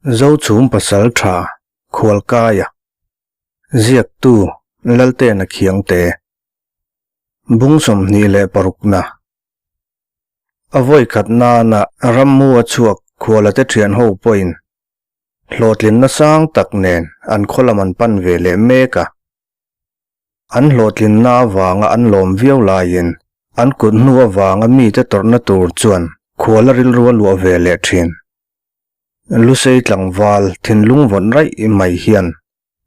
Zochhum Pasaltha Khualkaia Ziaktu Laltena Khiangte Bung 26 na A vawi khat nana rammu a chhuak khuala te thian ho pawhin hlawhtlinna sang tak nen an khaw lam an pan ve leh mek a. An hlawhtlinna avanga an lawm viau laiin an kut hnu avanga mite tawrhna tur chuan khuala rilru a luah ve leh thin. Lusei tlangval thinlung vawt raih mai hian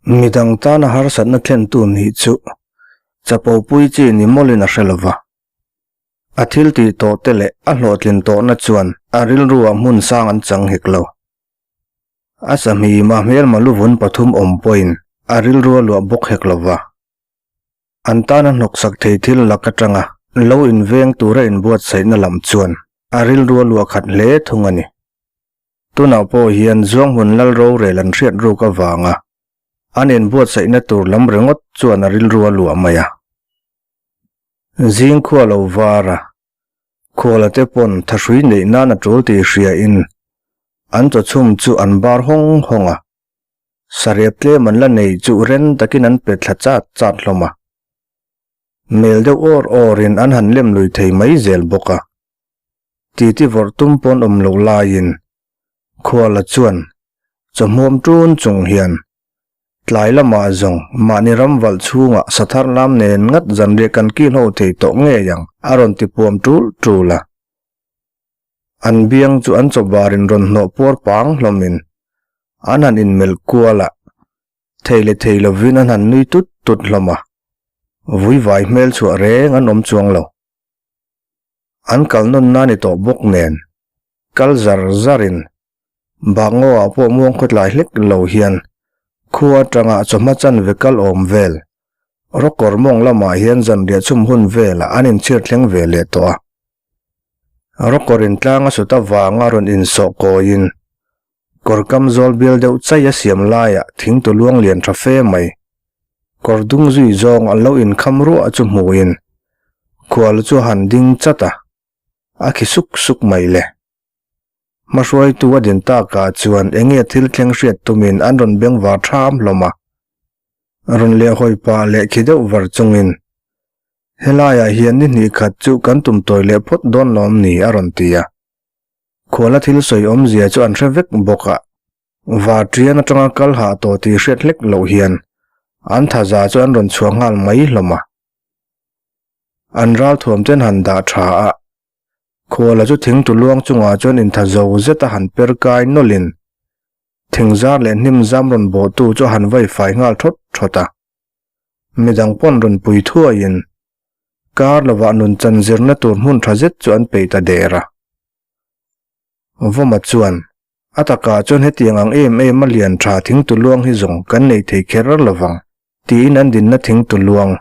midang tana harsatna thlentu nih chu chapo pui chi ni mawlin a hre lova. A thil tih tawh te leh a hlawhtlin tawhna chuan a rilruah hmun sang an chang hek lo. A sahmima hmelma luvun pathum awm pawhin a rilru a luah bawk hek lo va. An tana hnawksak thei thil lak atanga lo inveng tura inbuatsaihna lam chuan a rilru a luah khat hle thung a ni. Tunah pawh hian Zuanghmun lal rorel an hriat ruk avanga an inbuatsaihna tur lam ringawt chuan a rilru a luah mai a. Zing khua lo var a, Khuala te pawn thahrui neih nan a tul tih hria in an chawchhum chu an bar hawng hawng a, sarep tlem an la nei chu ren takin an pe thla chat chat hlawm a. Mel deuh awr awr in an han lem lui thei mai zel bawk a. Titi vawrh tum pawn awm loh laiin Khuala chuan chawhmuam tun chung hian Tlai lamah zawng mahni ram valh chhungah sathar lam nen ngat zanriah kan kil ho thei tawh ngei ang a rawn ti puam tul tul a. An biang chu an chawbarin rawn hnawh puar pang hlawmin an han inmelh kual a, thei leh thei lovin an han nui tut tut hlawm a, vuivai hmel chhuah reng an awm chuang lo. An kal nawn na ni tawh bawk nen kal zar zarin Bakngaw ah pawh muang khawtlai hlek lo hian khua atanga chawhma chanve kal awm vel Rawkawr mawng lamah hian zanriah chhum hun velah an inchhir thleng ve leh tawh a. Rawkawr in tlang a sut avanga rawn insawh kawiin kawr kam zawl bial deuh chai a siam laiah thingtu luang lian tha fe mai kawr dung zui zawng an lo inkham ruah chu hmuhin khual chu a han ding chat a, a khi suk suk mai le. Hmahruaitu a din takah chuan eng nge thil thleng hriat tumin an rawn beng var ṭham hlawm a. Rawn lehhawi pah leh khi deuh var chungin, Helaiah hian ni hnih khat chu kan tum tawi leh phawt dawn lawm ni a rawn ti a. Khuala thil sawi awmzia chu an hre vek bawk a. Var ṭian aṭanga kal hah tawh tih hriat hlek loh hian an thaza chu an rawn chhuah nghal mai hlawm a. An ralthuam ten han dah ṭha a. Khuala chu thing tu luang chungah chuan intha zo zet a han per kai nawlhin thing zar leh hnim zam rawn bawhtu chu a han vai fai nghal thawt thawt a. Midang pawn rawn pui thuaiin kar lovah nun chan zirna tur hmun tha zet chu an peih ta der a. Vawma chuan, A takah chuan hetiang ang em em a lian tha thing tu luang hi zawng kan nei thei kher lovang, tiin an dinna thing tu luang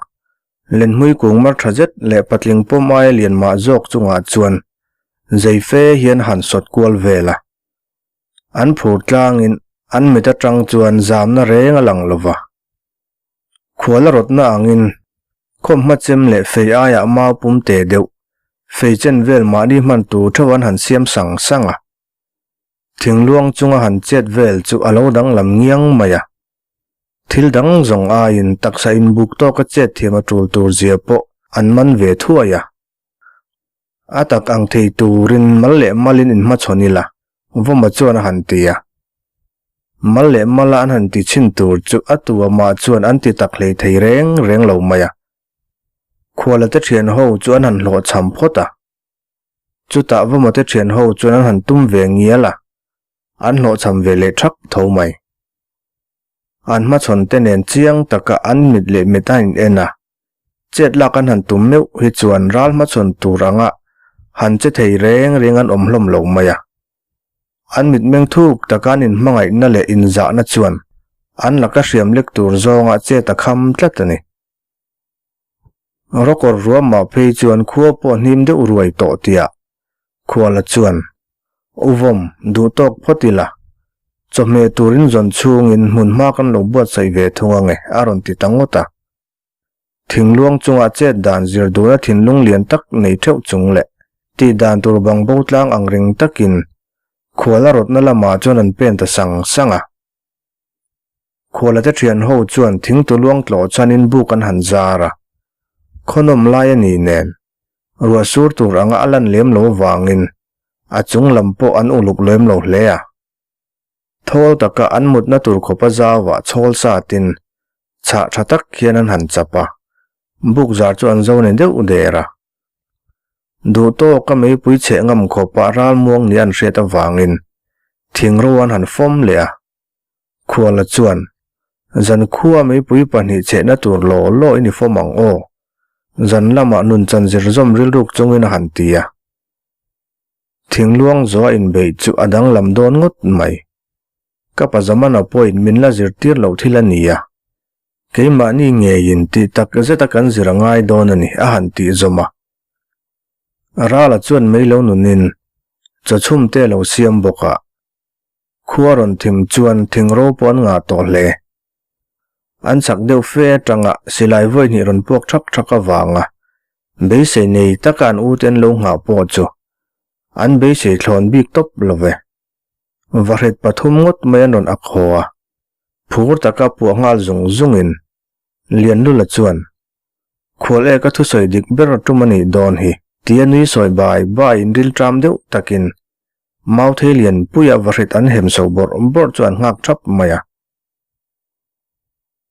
Lenhmui kung mar tha zet leh patling pawm aia lian mah zawk chungah chuan zei fe hian han sawt kual vel a. An phur tlangin an mit atang chuan zamna reng a lang lo va. Khual a rawtna angin khawmhma chem leh fei aiah mau pum te deuh, fei chen vel mahni hman tur theuh an han siam sang sang a. Thingluang chunga han chet vel chu a lo danglam ngiang mai a. Thil dang zawng aiin taksa inbuk tawka chet thiam a tul tur zia pawh an man ve thuai a. A tak ang thei turin mal leh malin inhmachhawn ila, Vawma chuan a han ti a. Mal leh mala an han ti chhin tur chu a tu amah chuan an ti tak hlei thei reng reng lo mai a. Khuala te thian ho chu an han hlawhchham phawt a. Chutah Vawma te thian ho chuan an han tum ve ngial a. An hlawhchham ve leh thak tho mai. An hmachhawn te nen chiang taka an mit leh mit a in en a, chet lak an han tum meuh hi chuan ral hmachhawn tur anga han che thei reng reng an awm hlawm lo mai a. An mitmeng thuk taka an inhmangaihna leh inzahna chuan an laka hriam lek tur zawnga chet a kham tlat a ni. Rawkawr ruamah phei chuan khua pawh hnim deuh ruai tawh tia Khuala chuan, U Vawm, duh tawk phawt ila, chawhmeh turin zawn chhungin hmun hma kan lo buatsaih ve thung ange, a rawn ti ta ngawt a. Thingluang chunga chet dan zir duna thinlung lian tak nei theuh chung leh tih dan tur bang bo tlang ang ring takin. Khuala rawtna lamah chuan an pen ta sang sang a. Khuala te thian ho chuan thingtu luang tlawh chanin buk an han zar a. Khawnawm lai a ni nen, ruah sur tur anga a lan lem lo vangin a chung lam pawh an uluk lem lo hle a. Thawl taka an mutna tur khawpa zauah chhawl satin chhah tha tak hian an han chap a, buk zar chu an zo ni deuh der a. Duh tawka meipui chheh ngam khawpah ralmuang ni an hriat avangin thingro an han fawm leh a. Khuala chuan, Zankhua meipui pahnih chhehna tur law law i ni fawm ang aw, zan lamah nunchan zir zawm rilruk chungin a han ti a. Thingluang zawh a inbeih chu a danglam dawn ngawt mai. Ka pa Zamana pawhin min la zirtir loh thil a ni a. Keimahni ngeiin tih tak zeta kan zir a ngai dawn a ni, a han tih zawm a. Rala chuan mei lo nunin chaw chhum te a lo siam bawk a. Khua rawn thim chuan thing ro pawh an ngah tawh hle. An chak deuh fe atanga silai vawi hnih rawn puak thak thak avanga beisei nei taka an ute an lo nghah pawh chu an beisei thlawn bik tawp lo ve. Vahrit pathum ngawt mai an rawn ak haw a. Phur taka puah nghal zung zungin Lianlula chuan, Khual e ka thusawi dik ber a tum a nih dawn hi, tia nui sawi bai baiin rilṭam deuh takin Mauthei Lianpuia vahrit an hem so bawrh bawrh chu an nghak thap mai a.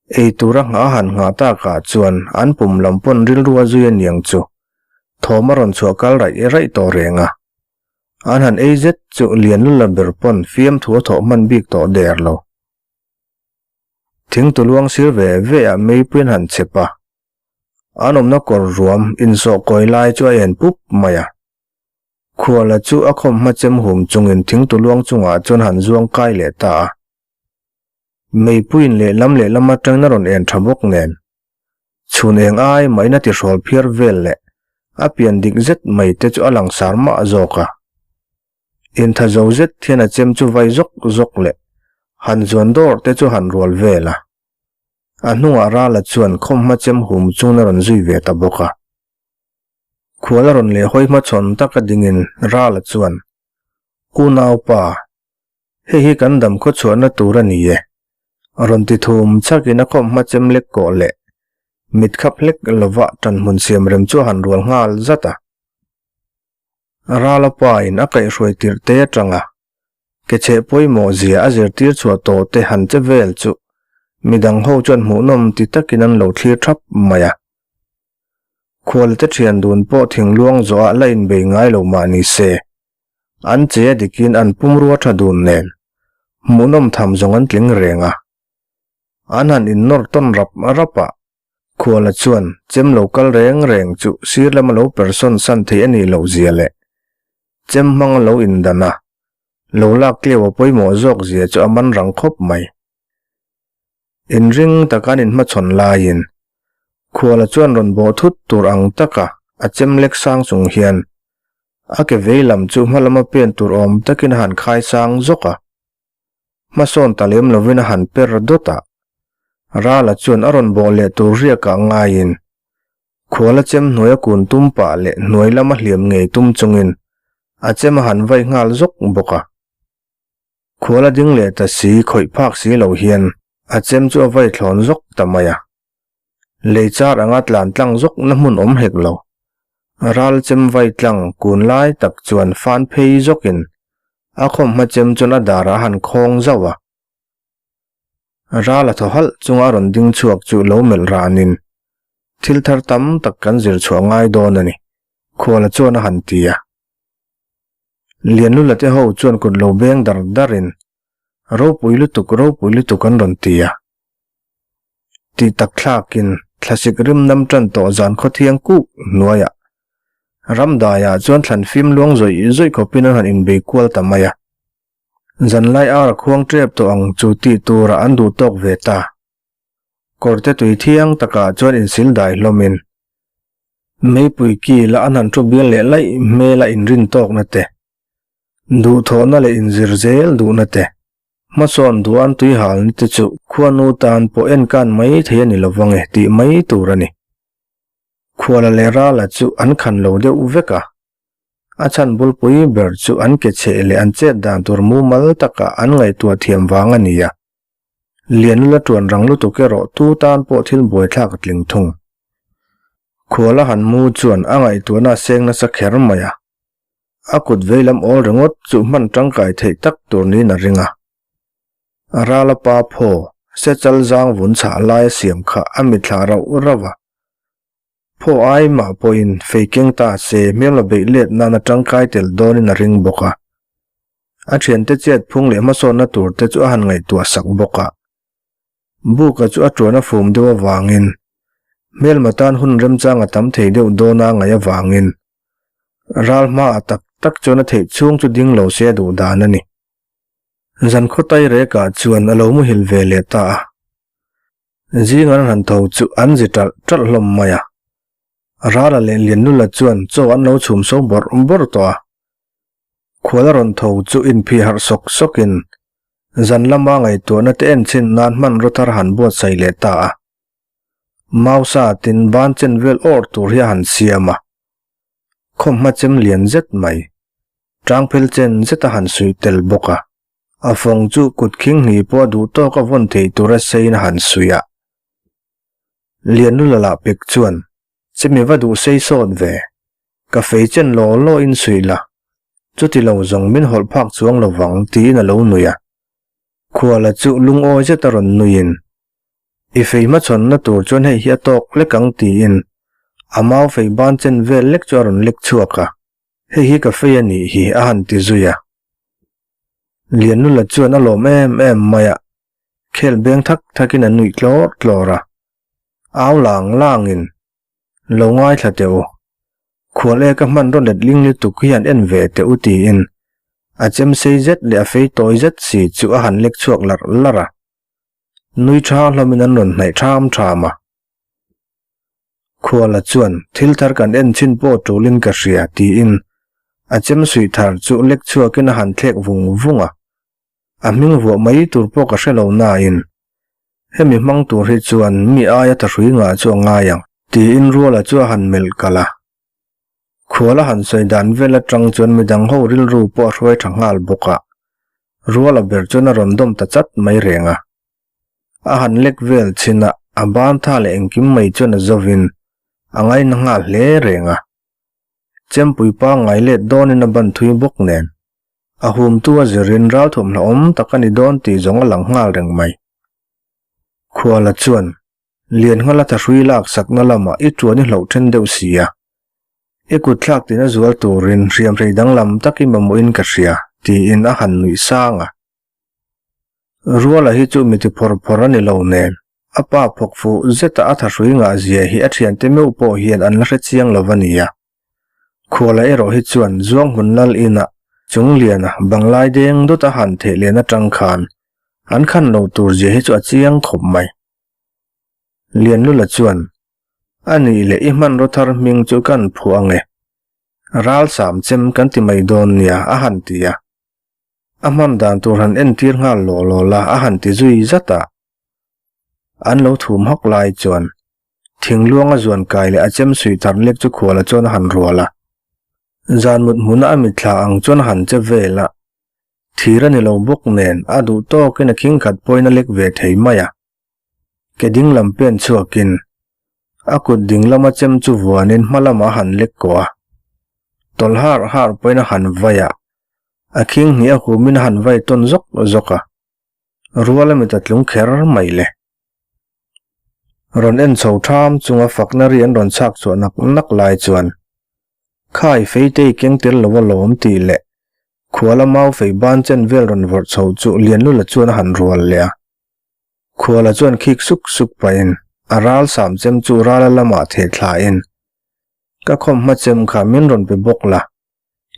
Ei tura nghah han nghah takah chuan an pum lam pawn rilru a zui aniang chu thawm a rawn chhuah kal raih raih tawh reng a. An han ei zet chu Lianlula ber pawn fiamthu a thawh hman bik tawh der lo. Thingtu luang sir ve ve ah meipui an han chep a, an awmna kawr ruam insawh kawi lai chu a en pup mai a. Khuala chu a khawm hma chem hum chungin thingtu luang chungah chuan han zuang kai leh ta a. Meipuiin lehlam lehlam atangin a rawn en tha bawk nen, chhun eng ai mahin a tihrawl phiar vel leh a pian dik zet mai te chu a langsar mah zawk a. Intha zo zet hian a chem chu vai zawk zawk leh han zuan dawr te chu han rual vel a. A hnungah Rala chuan khawmhma chem hum chungin a rawn zui ve ta bawk a. Khual a rawn leh hawi hmachhawn taka dingin Rala chuan, Unaupa, Hei hi kan dam khaw chhuahna tur a ni e. Rawn ti thum chhakin a khawmhma chem lek kawh leh mit khap hlek lova ṭanhmun siam rem chu a han rual nghal zat a. Rala pa in a kaihhruai tirh te atanga ke chheh pawimawh zia a zirtir chhuah tawh te han che vel chu midang ho chuan hmuhnawm ti takin an lo thlir thap mai a. Khualte thian dun pawh thingluang zawhah la inbei ngai lo mah ni se. An che a dikin an pumrua tha dun nen hmuhnawm tham zawng an tling reng a. An han innawr tawn rap rap a, Khuala chuan chem lo kal reng reng chu sir lama lo persawn san thei a nih loh zia leh chem hmang a lo indan a, lo lak tleu a pawimawh zawk zia chu a man rang khawp mai. Inring taka an inhmachhawn laiin Khuala chuan rawn bawh thut tur ang taka a chem lek sang chung hian a ke vei lam chu hma lama pen tur awm takin a han khai sang zawk a. Hmasawn ta lem lovin a han per dawt a. Rala chuan a rawn bawh leh tur riakah ngaiin Khuala chem hnuaia kun tum pah leh hnuai lama hliam ngei tum chungin a chem a han vai nghal zawk bawk a. Khual a ding leh ta si, khawih phak si lo hian a chem chu a vai thlawn zawk ta mai a. Lei char anga tlan tlang zawk na hmun awm hek lo. Ral chem vai tlang kun lai tak chuan fan phei zawkin a khawmhma chem chuan a darah a han khawng zauh a. Ral a thaw halh chunga a rawn ding chhuak chu lo melh ranin, Thil thar tam tak kan zir chhuah ngai dawn a ni, Khuala chuan a han ti a. Lianlula te ho chuan kut lo beng dar darin, Ropui lutuk, ropui lutuk an rawn ti a. Tih tak thlakin thlasik rim nam tan tawh zan khawthiang kuk hnuaiah Ramdaiah chuan thlan fim luang zawih zawih khawpin an han inbei kual ta mai a. Zanlai ar a khuang tep tawh ang chu tih turah an duh tawk ve ta. Kawrte tui thiang takah chuan insil dai hlawmin meipui kil a an han thu bial leh laih hmel a inrin tawkna te, duhthawhna leh inzir zel duhna te, hmasawn duan tui halna te chu khuanu tan pawh enkan mai thei a ni lovang e tih mai tur a ni. Khuala leh Rala chu an khan lo deuh vek a. A chhan bulpui ber chu an ke cheh leh an chet dan tur mumal taka an ngaihtuah thiam vang a ni a. Lianlula tuan rang lutuk erawh tu tan pawh thil buaithlak a tling thung. Khuala han mu chuan a ngaihtuahna a seng nasa kher mai a. A kut veilam awl ringawt chu hman tangkai theih tak tur niin a ring a. A rala pa phaw, sechal zang vun chhah lai a siam kha a mitthla rauh rauh a. Phaw ai mah pawhin fei keng ta se hmel la beih let nan a tangkai tel dawnin a ring bawk a. A thiante chet phung leh hmasawnna tur te chu a han ngaihtuah sak bawk a. Buka chu a tuan a fum deuh avangin hmelma tan hun remchang a tam thei deuh dawna ngaih avangin ral hmaah tak tak chuan a theih chhung chu ding lo se a duh dan a ni. Zan khaw tai rekah chuan a lo muhil ve leh ta a. Zing an han tho chu an zi ṭalh ṭalh hlawm mai a. Rala leh Liannula chuan chaw an lo chhum so bawrh bawrh tawh a. Khual a rawn tho chu inphih harh sawk sawkin zan lama ngaihtuahna te en chhin nan hmanraw thar han buatsaih leh ta a. Mausa tin ban chen vel awr tur hi a han siam a. Khawmhma chem lian zet mai, tangphel chen zet a han suih tel bawk a. A fawng chu kut khing hnih pawh a duh tawk a vawn theih tura seiin a han suih a. Lianlula lah pek chuan, Chemi va duh sei sawt ve. Ka fei chen law law in suih la. Chuti lo zawng min hawlh phak chuang lo vang tiin a lo nui a. Khuala chu lungawi zet a rawn nuiin, I fei hmachhawnna tur chuan hei hi a tawk lek ang tiin a mau fei ban chen vel lek chu a rawn lek chhuak a. Hei hi ka fei a nih hi a han ti zui a. Liannula chuan a lawm em em mai a, khel beng thak thakin a nuih tlawr tlawr a. Au lang langin, Lo ngaithla teh u. Khual e ka hmanraw let ling lutuk hi han en ve teh u tiin a chem sei zet leh a fei tawi zet si chu a han lek chhuak larh larh a. Nui tha hlawmin an rawn hnaih tham tham a. Khuala chuan, Thil thar kan en chhin pawh tulin ka hria, tiin a chem suih thar chu lek chhuakin a han thlek vung vung a. A hming vuah mai tur pawh ka hre lo nain, hemi hmang tur hi chuan mi aia thahrui ngah chu a ngai ang, tiin Ruala chu a han melh kalh a. Khuala han sawi dan vel atang chuan midang ho rilru pawh a hruai tha nghal bawk a, Ruala ber chuan a rawn dawm ta chat mai reng a. A han lek vel chin a, a ban tha leh engkim mai chuan a zovin a ngaina nghal hle reng a. Chempui pangngai let dawnin a ban thui bawk nen, a humtu a zirin ral thawmhnaw awm tak a ni dawn tih zawng a lang nghal reng mai. Khuala chuan Liannghala thahrui lak sakna lamah i tuan i hloh then deuh si a, i kut thlak tina zual turin hriamhrei danglam tak i mamawhin ka hria, tiin a han nuih sang a. Ruala hi chu mi ti phawr phawr a ni lo nen, a pa phawk fuh zeta a thahrui ngah zia hi a thiante meuh pawh hian an la hre chiang lo a nia. Khuala erawh hi chuan Zuanghmun Lal inah Chungliana banglai deng dawt a han theh len atang khan an khan lo tur zia hi chu a chiang khawp mai. Lianlula chuan, A nih leh i hmanraw thar hming chu kan phuah ang e. Ral sam chem kan ti mai dawn nia a han ti a. A hman dan tur han entir nghal law law la a han ti zui zat a. An lo thum hawk lai chuan thingluanga zuan kai leh a chem suih thar lek chu khuala chuan a han rual a. Zan mut hmuna a mitthla ang chuan a han che vel a. Thir a ni lo bawk nen a duh tawkin a khing khat pawhin a lek ve thei mai a. Ke ding lam pen chhuakin a kut ding lama chem chu vuanin hma lamah a han lek kawh a. Tawlh har har pawhin a han vai a. A khing hnih a humin a han vai tawn zawk zawk a, rual a mit a tlung kher mai le. Rawn en chho tham chunga fakna ri an rawn chhak chhuah nak nak lai chuan Khai feitei keng tel lo a lawm tih leh Khuala mau fei ban chen vel rawn vawrh chho chu Lianlula chuan a han rual leh a. Khuala chuan khik suk suk pahin a ral sam chem chu rala lamah theh thlain Ka khawmhma chem kha min rawn pe bawk la,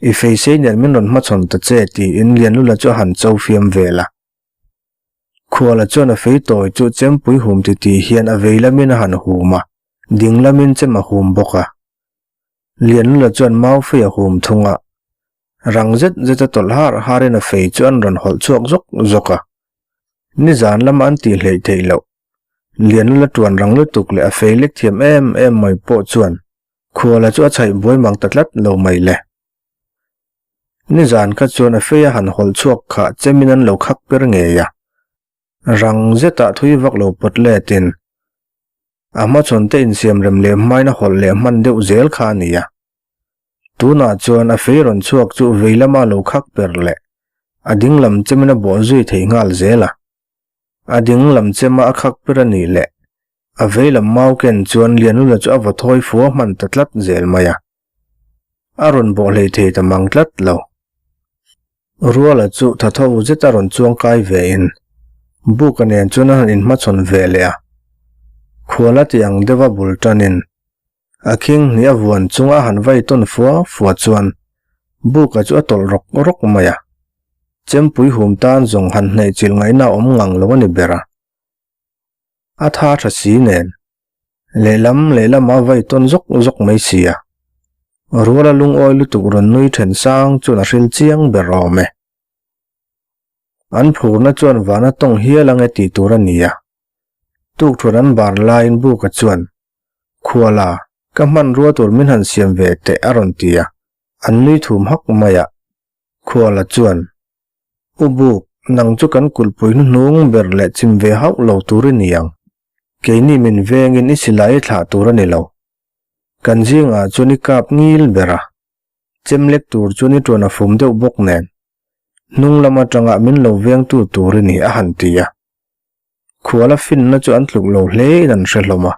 I feisei nen min rawn hmachhawn ta che tiin Lianlula chu a han cho fiam vel a. Khuala chuan a fei tawi chu chempui hum ti ti hian a vei lamin a han hum a, ding lamin chem a hum bawk a. Lianlula chuan mau fei a hum thung a, rang zet zet a tawlh har harin a fei chu an rawn hawlh chhuak zawk zawk a. Nizan lama an tih hleih theih loh, Lianlula tuan rang lutuk leh a fei lek thiam em em mai pawh chuan Khuala chu a chhaih buai mang ta tlat lo mai le. Nizan kha chuan a fei a han hawlh chhuak kha chemin an lo khak per ngei a. Rang zetah thui vak lo pawt letin a hmachhawn te insiam rem leh hmain a hawlh leh hman deuh zel kha a ni a. Tunah chuan a fei rawn chhuak chu vei lama lo khak per leh a ding lam chemin a bawh zui thei nghal zel a. A ding lam chema a khak per a nih leh a vei lam mau ken chuan Lianlula chu a vaw thawi fua hman ta tlat zel mai a. A rawn bawh hlei thei ta mang tlat lo. Ruala chu tha tho zet a rawn chuang kai ve in Buka nen chuan a han inhmachhawn ve leh a. Khuala ti ang deuha bul tan in a khing hnih a vuan chunga a han vai tawn fua fua chuan Buka chu a tawlh rawk rawk mai a. Chempui hum tan zawng han hnaih chilh ngaihna a awm ngang lo a ni ber a. A tha tha si nen lehlam lehlam a vai tawn zawk zawk mai si a. Ruala lungawi lutuk rawn nui then sang chuan a hril chiang ber awm e. An phurna chuan vana tawng hial ang e tih tur a ni a. Tukthuan an bar laiin Buka chuan, Khuala, ka hmanrua tur min han siam ve teh a rawn ti a. An nui thum hak mai a. Khuala chuan, U Buk, nang chu kan kulhpui hnuhnung ber leh chim ve hauh lo tur i ni ang. Keini min vengin i silai i thlah tur a ni lo. Kan zingah chuan i kap ngil ber a. Chem lek tur chuan i tuan a fum deuh bawk nen. Hnung lam atanga min lo vengtu tur i ni a han ti a. Khuala finna chu an tluk lo hle in an hre hlawm a.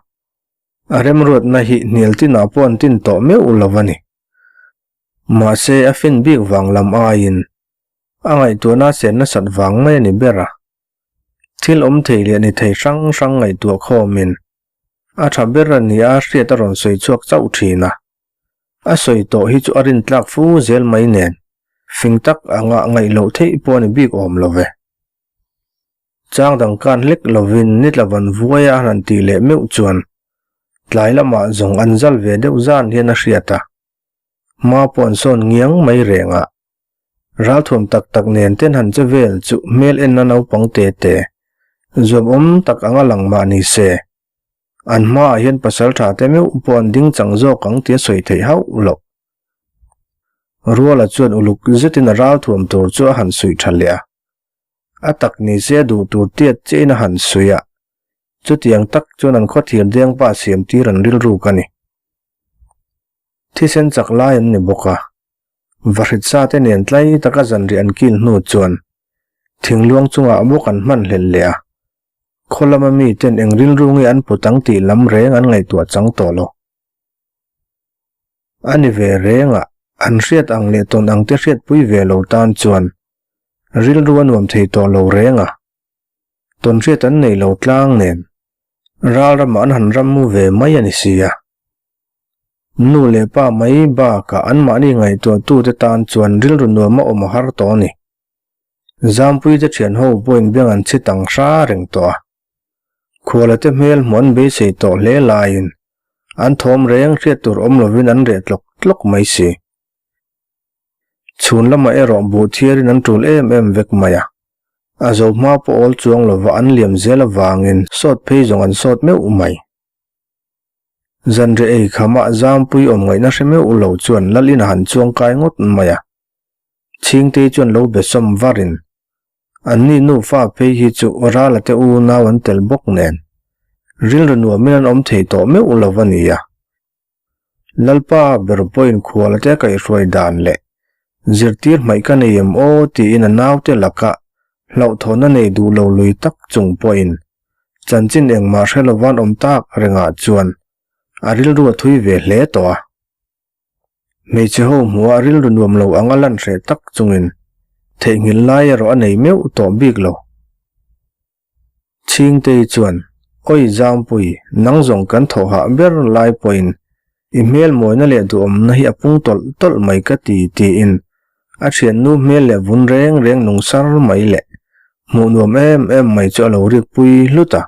A remruatna hi hnial tinah pawh an tin tawh meuh lo a ni. Mahse a fin bik vang lam aiin a ngaihtuahna a sen nasat vang mai a ni ber a. Thil awm thei leh ni thei hrang hrang ngaihtuah khawmin a tha ber a ni a hriat a rawn sawi chhuak chauh thin a. A sawi tawh hi chu a rintlak fu zel mai nen fing tak anga ngaih loh theih pawh a ni bik awm lo ve. Chang dang kan hlek lovin nitla van vuaia a han tih leh meuh chuan tlai lamah zawng an zal ve deuh zan hian a hriat a. Hma pawh an sawn ngiang mai reng a. Ralthuam tak tak nen ten han che vel chu hmel enna naupang te te zuam awm tak anga lang mah ni se. An hmaah hian pasal tha te meuh pawh an ding chang zawk ang tia sawi theih hauh loh. Ruala chuan uluk zetin a ralthuam tur chu a han suih tha leh a. A tak ni se a duh tur tiat chiahin a han suih a. Chutiang tak chuan an khawthir dengpa siam tir an rilruk a ni. Thisen chak lai an ni bawk a. Vahrit sa te nen tlai taka zanriah an kil hnu chuan thingluang chungah bawk an hman hlelh leh a. Khaw lama miten eng rilru nge an put ang tih lam reng an ngaihtuah chang tawh lo. A ni ve reng a, an hriat ang leh tawn ang te hriatpui ve lo tan chuan rilru a nuam thei tawh lo reng a. Tawn hriat an nei lo tlang nen ral ramah an han ram mu ve mai a ni si a. Nu leh pa mai bakah anmahni ngaihtuahtute tan chuan rilru nuam a awm a har tawh a ni. Zampui te thian ho pawhin beng an chhi tang hra reng tawh a. Khuala te hmel hmuh an beisei tawh hle laiin an thawm reng hriat tur awm lovin an reh tlawk tlawk mai si. Chhun lamah erawh buh thiarin an tul em em vek mai a. A zo hma pawh awl chuang lova an liam zel avangin sawt phei zawng an sawt meuh mai. Zanriah ei khamah Zampui awm ngaihna hre meuh lo chuan Lal in a han chuang kai ngawt mai a. Chhingtei chuan lo be sawm varin, Anni nufa phei hi chu Rala te unau an tel bawk nen, rilru nuamin an awm thei tawh meuh lo a nia. Lalpa ber pawhin khuala te kaihhruai dan leh zirtir hmaih ka nei em aw tiin a naute lakah hlauhthawnna nei duh lo lui tak chung pawhin chanchin engmah hre lovan awm tak rengah chuan a rilru a thui ve hle tawh a. Hmeichhe ho hmuh a rilru nuam lo ang a lan hreh tak chungin theihnghilh lai erawh a nei meuh tawh bik lo. Chhingtei chuan, Awi Zampui, nang zawng kan thawh hah ber lai pawhin i hmel mawina leh duhawmna hi a pung tawlh tawlh mai ka ti tiin a thiannu hmel leh vun reng reng nung sar mai leh hmuh nuam em em mai chu a lo rikpui hlut a.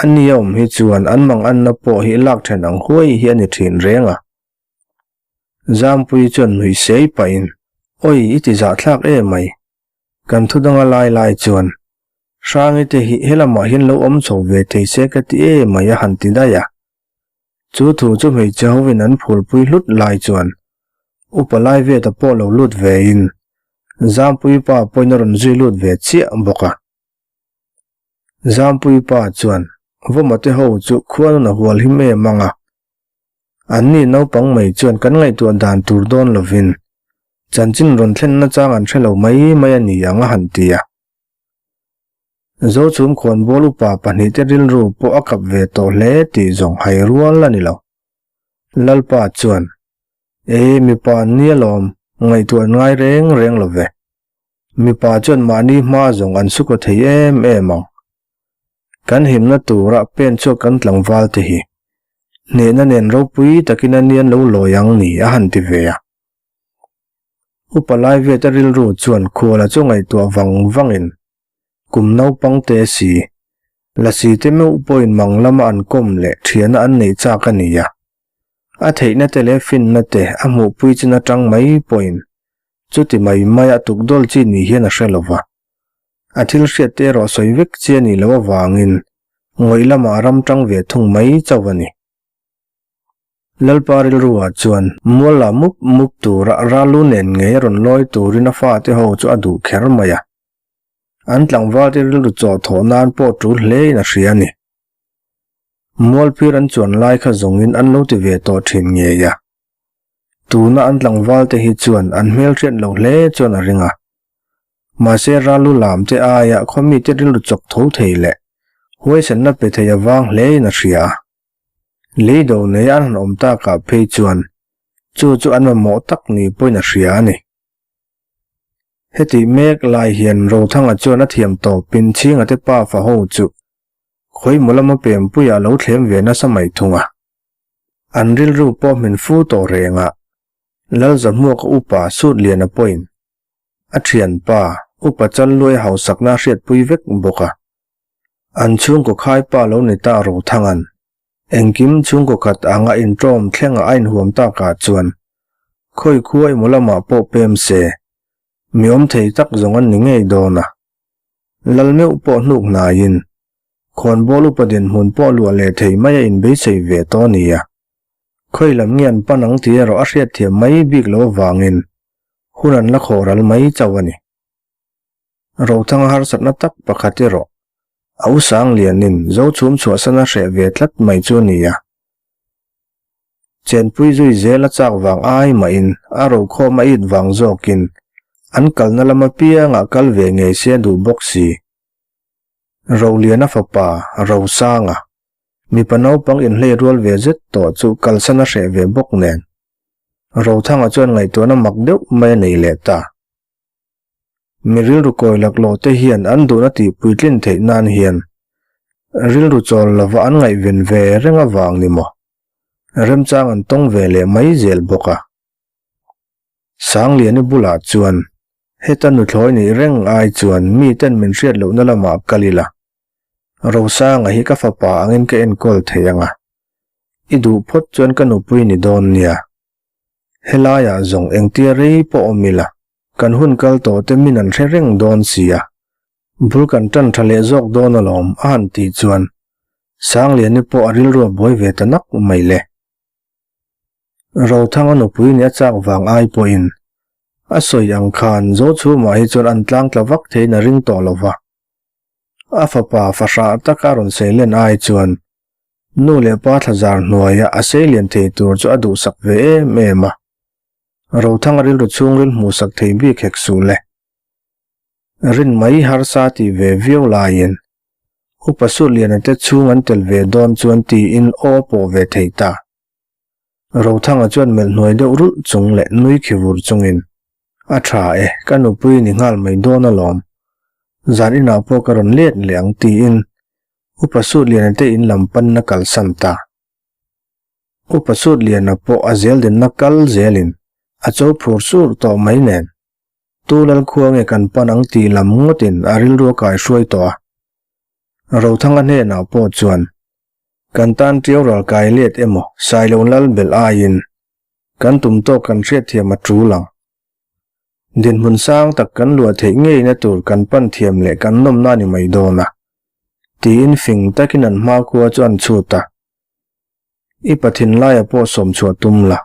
A ni a awm hi chuan an mang anna pawh hi lak then ang huai hi a ni thin reng a. Zampui chuan nuih sei pahin, Awi i ti zahthlak em mai. Kan thu danga lai lai chuan Hrangi te hi helamah hian lo awm chho ve thei se ka ti em mai a han ti daih a. Chu thu chu hmeichhe hovin an phulpui hlut lai chuan. Upa Laiveta pawh lo lut vein Zampuii pa pawhin a rawn zui lut ve chiah bawk a. Zampuii pa chuan Vawmate ho chu khuanun a hual him em ang a. Anni naupang mai chuan kan ngaihtuah dan tur dawn lovin chanchin rawn thlen nachang an hre lo mai mai a ni ang a han ti a. Zochhum khawnbawl upa pahnihte rilru pawh a kap ve tawh hle tih zawng hai rual a ni lo. Lalpa chuan, E, mipa an nia lawm, ngaihtuah an ngai reng reng lo ve. Mipa chuan mahni hma zawng an sukaw thei em em ang. Kan himna tura pen chhuak kan tlangval te hi hnehna nen ropui takin a nian lo lawi ang ni a han ti ve a. Upa Laiviata rilru chuan khuala chu ngaihtuah vang vangin kum naupang te si, lasi te meuh pawhin mang lama an kawm leh thiana an neih chak a ni a. A theihna te leh finna te a hmuhpui chin atang mai pawhin chuti mai maia tukdawl chi ni hian a hre lo va. A thil hriat te erawh sawi vek chi a nih loh avangin ngawih lamah a ram tang ve thung mai chauh a ni. Lalpa rilruah chuan mual la mup mup tura Ralu nen ngei a rawn lawi turin a fate ho chu a duh kher mai a. An tlangvalte rilru chaw thawh nan pawh tul hlein a hria a ni. Mualphir an chuan lai kha zawngin an lo ti ve tawh thin ngei a. Tuna an tlangvalte hi chuan an hmelhriat lo hle chuan a ring a. Mahse Ralu lam te aia khawmite rilru chawk tho thei leh huaisenna pe thei avang hlein a hria a. Lei do nei an han awm takah phei chuan chu chu an mamawh tak ni pawhin a hria a ni. Hetih mek lai hian Rothanga chuan a thiam tawpin Chhingate pa fa ho chu khawimaw lama pempuiah a lo thlem ve nasa mai thung a. An rilru pawh hmin fu tawh reng a, Lalzahmuaka upa Sutliana pawhin a thianpa upa Challuai hausakna a hriatpui vek bawk a. An chhungkaw khaipa lo ni ta Rothanga'n engkim chhungkaw khat anga inṭawm thlenga a inhuam takah chuan khawi khua emaw lamah pawh pem se, mi awm thei tak zawng an ni ngei dawn a. Lal meuh pawh hnuk hnaiin khawnbawl upa dinhmun pawh luah leh thei mai a inbeisei ve tawh a ni a. Khawi lam nge an pan ang tih erawh a hriatthiam mai bik loh avangin hun an la khawh ral mai chauh a ni. Rothanga harsatna tak pakhat erawh a u Sanglianin Zochhum chhuahsan a hreh ve tlat mai chu a ni a. Chenpui zui zel a chak vang ai mahin a rokhawm a it vang zawkin an kalna lam apiangah kal ve ngei se a duh bawk si. Roliana fapa Rosanga, mipa naupang inhlei rual ve zet tawh chu kalsan a hreh ve bawk nen Rothanga chuan ngaihtuahna mak deuh mai a nei leh ta. Mi rilru kawi laklawh te hian an duhna tih puitlin theih nan hian rilru chawl lova an ngaihven ve reng avang ni maw? Remchang an tawng ve leh mai zel bawk a. Sangliani bulah chuan heta nuthlawi nih reng ai chuan miten min hriat lohna lamah kal ila, Rosanga hi ka fapa angin ka enkawl thei ang a, i duh phawt chuan ka nupui ni dawn nia. Helaiah zawng engtia rei pawh awm ila, kan hun kal tawh te min an hre reng dawn si a, bul kan tan tha leh zawk dawn alawm a han tih chuan Sangliani pawh a rilru a buai ve ta nak mai le. Rothanga nupui nih a chak vang ai pawhin a sawi ang khan Zochhumah hi chuan an tlang tla vak theiin a ring tawh lo va, a fapa fahrah taka a rawn seilen ai chuan Nu leh pa thlazar hnuaia a seilian thei tur chu a duhsak ve em em a. Rothanga rilru chhungril hmuhsak thei bik hek suh le. Rin mai harsa tih ve viau laiin Upa Sutliana te chhung an tel ve dawn chuan tiin aw pawh ve thei ta. Rothanga chuan melh hnuai deuh rulh chung leh nui khi vur chungin, A tha e, ka nupui ni nghal mai dawn alawm. Zan inah pawh ka rawn let leh ang tiin Upa Sutliana te in lam panna kalsan ta. Upa Sutliana pawh a zel dinna kal zelin a cho phur sur tawh mai nen, Tu Lalkhua nge kan pan ang tih lam ngawtin a rilru a kai hruai tawh a. Rothanga hnenah pawh chuan, Kan tan ṭiau ral kai let emaw Sailo lal belh aiin kan tum tawk kan hriatthiam a ṭul ang. Dinhmun sang tak kan luah theih ngeina tur kan pan thiam leh kan nawmna a ni mai dawn a, tiin fing takin an hmakhua chu an chhut a. I pathin laia pawh sawm chhuah tum la.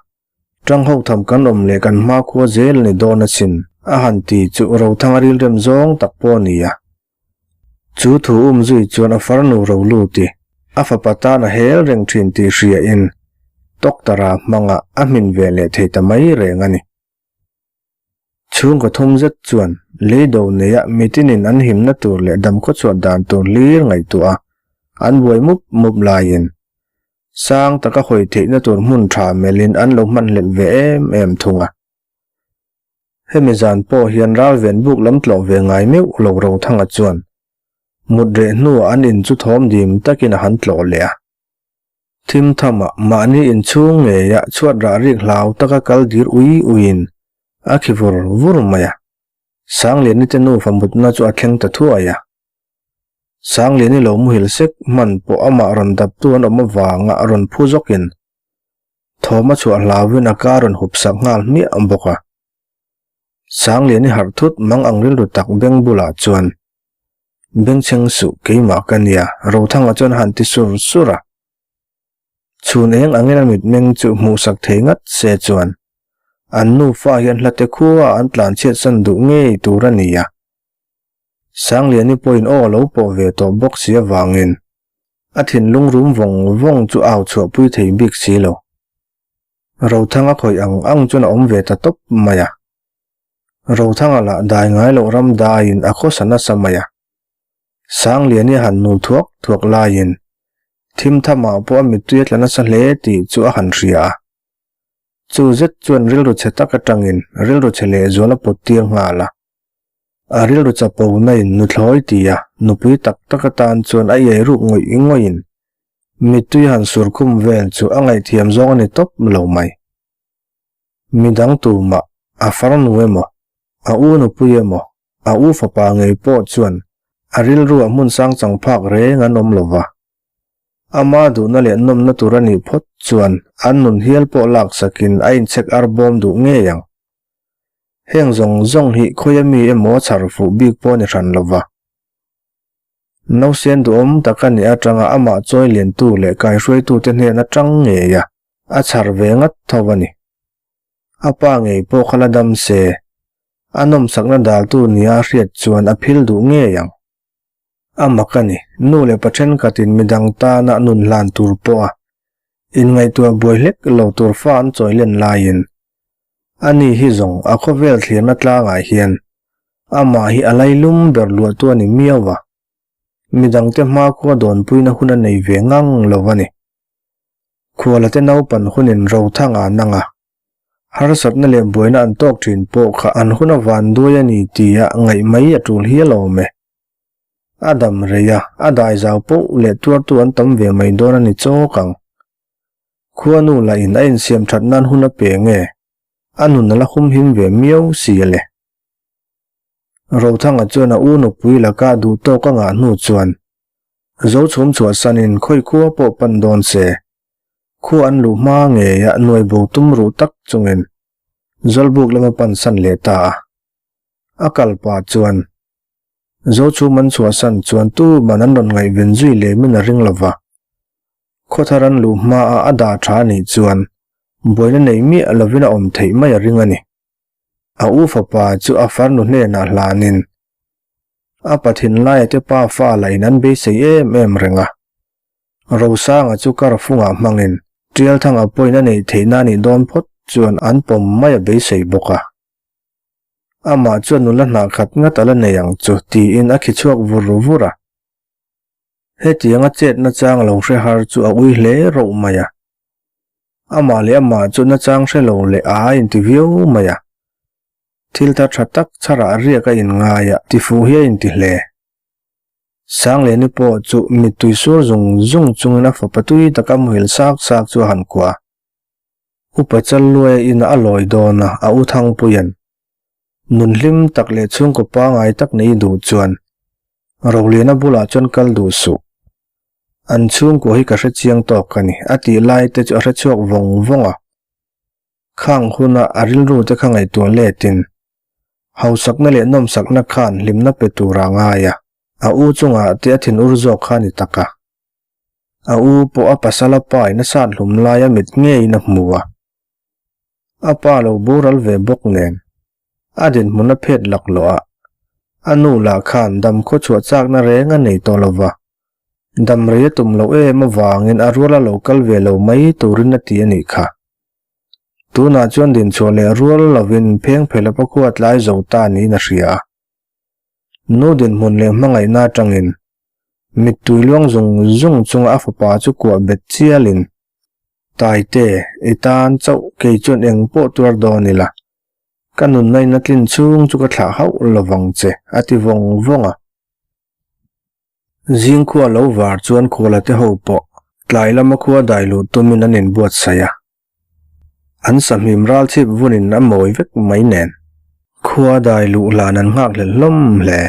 Ṭang ho tham kan awm leh kan hmakhua zel a ni dawn asin, a han ti chu Rothanga rilrem zawng tak pawh a ni a. Chu thu um zui chuan a farnu Roluti a fapa tan a hel reng ṭhin tih hriain Doctor-a hmangah a hmin ve leh thei ta mai reng a ni. Chhungkaw thum zet chuan leido neia mitinin an himna tur leh damkhawchhuah dan tur hlir ngaihtuah a, an buai mup mup laiin sang taka hawi theihna tur hmun tha melhin an lo hmanhlelh ve em em thung a. Hemi zan pawh hian ralven buk lam tlawh ve ngai meuh lo Rothanga chuan mut reh hnuah an in chu thawm dim takin a han tlawh leh a. Thim thamah mahni inchhung ngeia chhuat rah rik hlau taka kal dir ui uiin a khi vur vur mai a. Sangliani te nufa mutna chu a thleng ta thuai a. Sangliani lo muhil sek hman pawh amah rawn daptu an awm avanga rawn phu zawkin thawm a chhuah hlauin a ka rawn hup sak nghal hmiah bawk a. Sangliani harh thut mang ang rilru tak beng bulah chuan Bengchheng suh keimah ka nia, Rothanga chuan a han ti sur sur a. Chhun eng angin a mitmeng chu hmuhsak thei ngat se chuan an nufa hian hlate khua an tlanchhiat san duh ngei tur a ni a. Sangliani pawhin aw a lo pawh ve tawh bawk si avangin a thinlung rum vawng vawng chu au chhuahpui thei bik si lo. Rothanga khawih ang ang chuan a awm ve ta tawp mai a. Rothanga lah dai ngai loh ram daiin a khawsa nasa mai a. Sangliani a han nul thuak thuak laiin thim thamah pawh a mittui a tla nasa hle tih chu a han hria a. Chu zet chuan rilru chhe tak atangin rilru chhe lehzual a pawt tir nghal a. A rilru chapo naiin nuthlawi tia nupui tak tak atan chuan a iai ruk ngawih ngawih in mittui a han sur khum vel chu a ngaihthiam zawng a ni tawp lo mai. Midang tumah, a farnu emaw, a u nupui emaw, a u fapa ngei pawh chuan a rilruah hmun sang chang phak reng an awm lo va. Ama duhna leh nawmna tur a nih phawt chuan an nun hial pawh laksakin a inchhek ar bawm duh ngei ang. Heng zawng zawng hi khawia mi emaw chhar fuh bik pawh a ni hran lo va. Nausen duhawm tak a nih atanga amah chawi liantu leh kaihruaitute hnen atang ngei a, a chhar ve ngat tho a ni. A pa ngei pawh kha la dam se, a nawmsakna daltu nia a hriat chuan a phil duh ngei ang. A mak a ni, nu leh pa thenkhatin midang tana nun hlan tur pawha inngaihtuah buai hlek lo tur fa an chawi len laiin, ani hi zawng a khawvel thlirna tlangah hian Amah hi a lailum ber luahtu a ni miau a, midangte hmakhua dawnpuina hun a nei ve ngang lo a ni. Khualate naupan hunin Rothanga nang a, harsatna leh buaina an tawk thin pawh kha an hun a van duai a ni tia ngaih mai a tul hial awm e. A dam rei a, a dai zau poh leh tuartu an tam ve mai dawn a ni chawk ang. Khuanu lahin a insiam that nan hun a pe nge, a nun a la humhim ve miau si a le. Rothanga chuan a u nupui laka duh tawk a ngah hnu chuan Zochhum chhuahsanin khawi khua pawh pan dawn se, khua an luh hma ngeia nuai bo tum ruh tak chungin Zawlbuk lama pansan leh ta a. A kal pah chuan Zochhum an chhuahsan chuan tuman an rawn ngaihven zui lemin a ring lova, khawthar an luh hmaa a dah tha anih chuan buaina nei miah lovin a awm theih mai a ring a ni. A u fapa chu a farnu hnenah hlanin a pathinlaia te pa fa lahin an beisei em em reng a. Rosanga chu kar fungah hmangin Tialthanga pawhin a neih theihna a nih dawn phawt chuan an pawm mai a beisei bawk a. Amah chuan nula hnah khat ngat a la nei ang chu tiin a khi chhuak vur vur a. Hetianga chetna chang lo hre har chu a ui hle rauh mai a. Amah leh amah chu nachang hre lo leh a inti viau mai a. Thil thar tha tak chharah riak a inngai a, tifuh hi a inti hle. Sangliani pawh chu mittui sur zung zung chungin a fapa tui taka muhil sak sak chu a han kuah a. Upa Challuaia ina a lawi dawn a, a u Thangpuia'n nun hlim tak leh chhungkaw pangai tak nei duh chuan Roliana bulah chuan kal duh suh. An chhungkua hi ka hre chiang tawk a ni, a tih lai te chu a hre chhuak vawng vawng a. Khang huna a rilru te kha ngaihtuah letin hausakna leh nawmsakna khan hlimna pe tura a ngai a, a u chungah te a thinur zawk kha a ni tak a. A u pawh a pasal a pa in a sat hlum lai a mit ngeiin a hmu a. A pa lo boral ve bawk nen, a dinhmun a phet laklawh a, a nu lah khan dam khawchhuah chakna reng a nei tawh lo va, dam rei a tum loh em avangin a ruala lo kal ve lo mai turin a ti a nih kha. Tunah chuan dinchhuah leh rual lovin pheng phelap a khua tlai zo ta niin a hria a. Nu dinhmun leh hmangaihna atangin mittui luang zung zung chunga a fapa chu kuah bet chialin, Taite, i tan chauh kei chuan eng pawh tuar dawn ila, ka nunna in a tlin chhung chu ka thlah hauh lovang che, a ti vawng vawng a. Zingkhua lo var chuan khuala te ho pawh tlai lama khua dai luh tumin an inbuatsaih a. An sahmim ral chhip vunin a mawi vek mai nen. Khua dai luh hlan an nghak hlel hlawm hle.